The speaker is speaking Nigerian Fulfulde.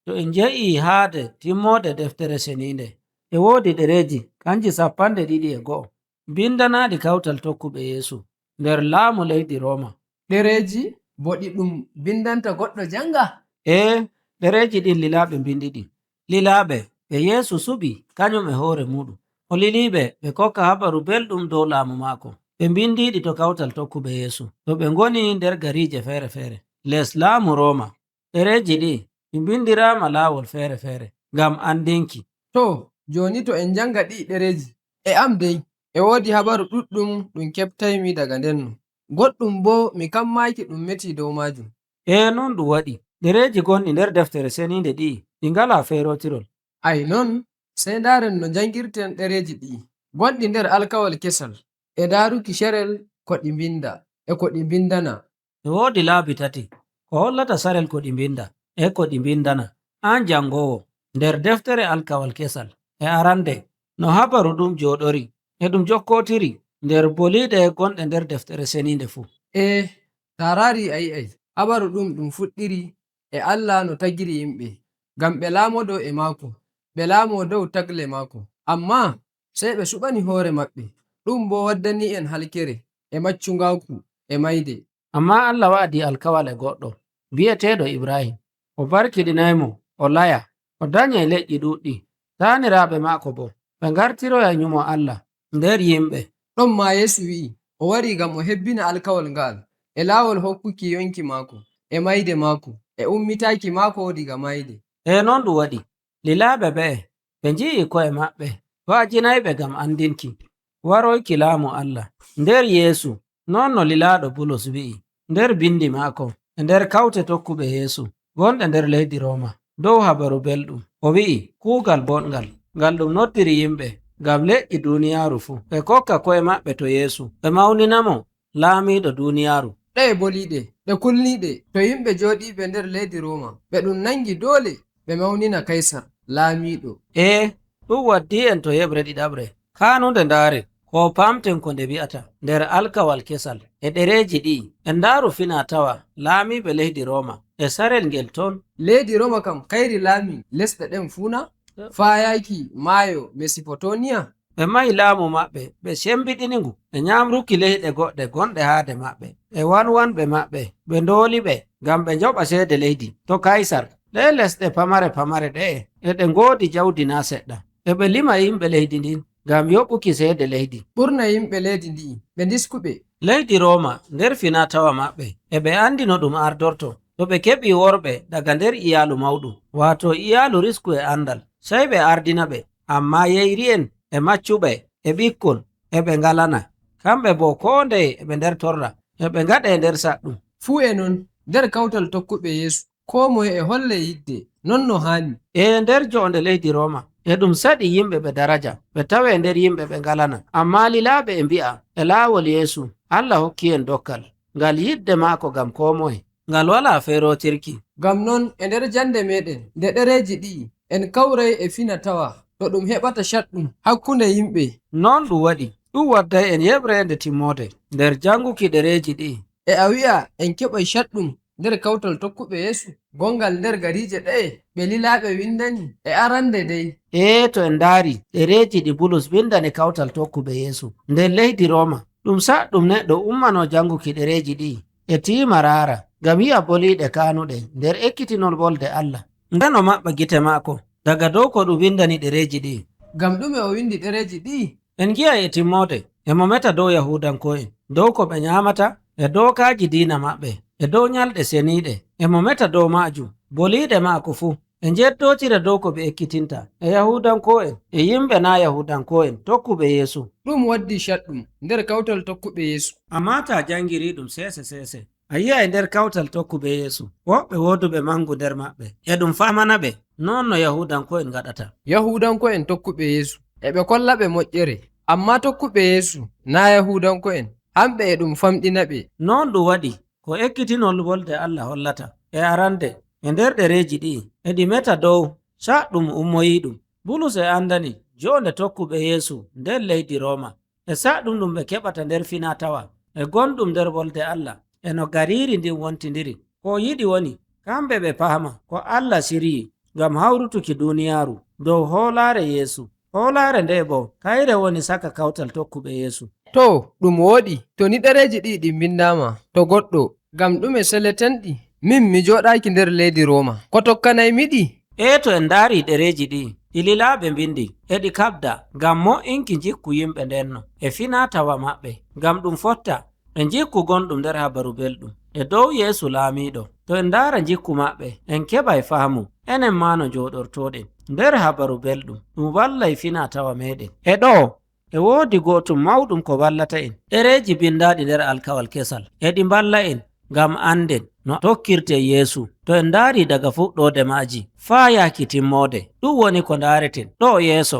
To en njahi haade timmode Deftere Ceniinde, e woodi ɗereeji kanji 21 bindanaɗi kawtal tokkuɓe Yeesu nder laamu leydi Roma. Ɗereeji bo ɗi ɗum bindanta goɗɗo janga? Ee, ɗereeji ɗin lilaaɓe mbindiɗi. Lilaaɓe ɓe Yeesu suɓi kanyum e hoore muuɗum. O liliɓe ɓe kokka habaru belɗum dow laamu maako. Ɓe mbindiɗi to kawtal tokkuɓe Yeesu to ɓe ngoni nder gariije feere-feere les laamu Roma. Ɗereeji ɗi ɗi mbindirama laawol feere-feere ngam andinki. To, jooni to en njanga ɗi'i ɗereeji, e am dai e woodi habaru ɗuɗɗum ɗum keɓtaymi daga ndenno. Goɗɗum boo mi kammaaki ɗum meti dow maajum. Ee, non ɗum waɗi. Ɗereeji gonɗi nder Deftere Ceniinde ɗi'i ɗi ngalaa feerotirol. Ai non, sey ndaaren no njangirten ɗereeji ɗi'i gonɗi nder Alkawal Kesal e ndaaruki carel ko ɗi mbinda e ko ɗi mbindana. E woodi laabi tati ko hollata sarel ko ɗi mbinda e ko ɗi mbindana. An jangowo nder Deftere Alkawal Kesal e arande no habaru ɗum jooɗori e ɗum jokkotiri nder boliiɗe gonɗe nder Deftere Ceniinde fuu. Ee, taa raari a yi'ay habaru ɗum ɗum fuɗɗiri e Allah no tagiri yimɓe, ngam ɓe laamodo e maako, ɓe laamo dow tagle maako. Ammaa sey ɓe suɓani hoore maɓɓe, ɗum boo waddani'en halkere, e maccungaaku, e mayde. Ammaa Allah wa'adi alkawal e goɗɗo bi'eteeɗo Ibrahim. O barkiɗinaymo o laya, o danyay leƴƴi ɗuɗɗi. Taaniraaɓe maako boo ɓe ngartiroya nyumo Allah nder yimɓe. Ɗonmaa Yeesu wi'i o warii ngam o hebbina alkawal nga'al e laawol hokkuki yonki maako, e mayde maako, e ummitaaki maako daga mayde. E non ɗum waɗi. Lilaaɓe ɓe'e ɓe nji'i ko'e maɓɓe wa'ajinayɓe ngam andinki waroyki laamu Allah nder Yeesu, non no lilaaɗo Bulus wi'i nder bindi maako e nder kawte tokkuɓe Yeesu gonɗe nder leydi Roma dow habaru belɗum. O wi'i kuugal boɗngal ngal ɗum noddiri yimɓe ngam leƴƴi duuniyaaru fuu ɓe kokka ko'e maɓɓe to Yeesu, ɓe mawninamo laamiiɗo duuniyaaru. Ɗe'e boliiɗe ɗe kulniiɗe to yimɓe jooɗiiɓe nder leydi Roma ɓe ɗum nangi doole ɓe mawnina Kaysar laamiiɗo. Ee, ɗum waddi'en to yeɓre ɗiɗaɓre kaanunde ndaare ko pamten ko nde wi'ata nder Alkawal Kesal e ɗereeji ɗi'i. En ndaaru fina tawa laamiiɓe leydi Roma e sarel ngel ton. Leydi Roma kam kayri laami lesɗe ɗen fuu na? Faa yaaki maayo Mesipotoniya? Ɓe mahi laamu maɓɓe, ɓe cembiɗini ngu e nyamruki leyɗe goɗɗe gonɗe haade maɓɓe e wanwanɓe maɓɓe, ɓe ndooli ɓe ngam ɓe njoɓa ceede leydi to Kaysar. Ɗe lesɗe pamare pamare ɗe'e e ɗe ngoodi jawdi naa seɗɗa. E ɓe lima yimɓe leydi ndin ngam yoɓuki ceede leydi. Ɓurna yimɓe leydi ndi'i ɓe diskuɓe. Leydi Roma nder fina tawa maɓɓe e ɓe andi no ɗum ardorto to ɓe keɓi worɓe daga nder iyaalu mawɗum, waato iyaalu risku e andal, sey ɓe ardina ɓe. Amma yeyri'en e maccuɓe e ɓikkon e ɓe ngalana, kamɓe bo koo ndeye e ɓe nder torra, e ɓe ngaɗe nder saɗɗum. Fuu e non nder kawtal tokkuɓe Yeesu koo moye e holle yidde non no haani. E nder jo'onde leydi Roma e ɗum saɗi yimɓe ɓe daraja ɓe tawe nder yimɓe ɓe ngalana. Amma lilaaɓe e mbi'a e laawol Yeesu Allah hokki en dokkal ngal yidde maako ngam koo moye, ngal wala feerotirki. Ngam non e nder jande meɗen nde ɗereeji ɗi'i en kawray e fina tawa to ɗum heɓata shaɗɗum hakkunde yimɓe. Non ɗum waɗi ɗum wadday en yeɓre nde timmode nder janguki ɗereeji ɗi'i. E a wi'a en keɓay shaɗɗum nder kawtal tokkuɓe Yeesu gongal nder gariije ɗe'e ɓe lilaaɓe windani e arande dai. Ee, to en ndaari ɗereeji ɗi Bulus windani kawtal tokkuɓe Yeesu nder leydi Roma, ɗum saɗɗum neɗɗo ummano janguki ɗereeji ɗi'i e tiima raara ngam yi'a boliiɗe kaanuɗe nder ekkitinol wolde Allah. Nden o maɓɓa gite maako daga dow ko ɗum windani ɗereeji ɗi'i. Ngam ɗume o windi ɗereeji ɗi'i? En ngi'a e timmode emo meta dow Yahudanko'en, dow ko ɓe nyaamata e dookaaji diina maɓɓe e dow nyalɗe seniiɗe. Emo meta dow maajum boliiɗe maako fuu e njeddotira dow ko ɓe ekkitinta e Yahudanko'en e yimɓe naa Yahudanko'en tokkuɓe Yeesu. Ɗum waddi shaɗɗum nder kawtal tokkuɓe Yeesu. Amma taa jangiri ɗum sese sese, a yi'a e nder kawtal tokkuɓe Yeesu woɓɓe wooduɓe mangu nder maɓɓe e ɗum famana ɓe non no Yahudanko'en ngaɗata. Yahudanko'en tokkuɓe Yeesu e ɓe kolla ɓe moƴƴere, amma tokkuɓe Yeesu naa Yahudanko'en hamɓe e ɗum famɗina ɓe. Non ɗum waɗi ko ekkitinol wolde Allah hollata e arande e nder ɗereeji ɗi'i e ɗi meta dow caɗɗum ummoyiɗum. Bulus e andani jonde tokkuɓe Yeesu nder leydi Roma e saɗɗum ɗum ɓe keɓata nder fina tawa e gonɗum nder wolde Allah e no gariri ndin wontindiri. Ko yiɗi woni kamɓe ɓe paama ko Allah siryi ngam hawrutuki duuniyaaru dow hoolaare Yeesu. Hoolaare nde'e boo kayre woni saka kawtal tokkuɓe Yeesu. Too, ɗum wooɗi, to ni ɗereeji ɗi'i ɗi mbindaama to goɗɗo, ngam ɗume seletenɗi? Min mi jooɗaaki nder leydi Rooma. Ko tokkanaymiɗi? E to en ndaari ɗereeji ɗi'i ɗi lilaaɓe mbindi e ɗi kaɓda ngam mo'inki njikku yimɓe ndenno e fina-tawa maɓɓe ngam ɗum fotta e njikku gonɗum nder Habaru Belɗum e dow Yeesu laamiiɗo. To en ndaara njikku maɓɓe en keɓay faamu enen ma no njooɗortoɗen nder Habaru Belɗum ɗum wallay fina-tawa meeɗen. E ɗo'o e woodi go'otum mawɗum ko wallata en. Ɗereeji bindaaɗi nder alkawal kesal e ɗi mballa en ngam anden no tokkirte Yeesu. To en ndaari daga fuɗɗoode maaji faa yaaki timmoode, ɗum woni ko ndaareten ɗo yeeso.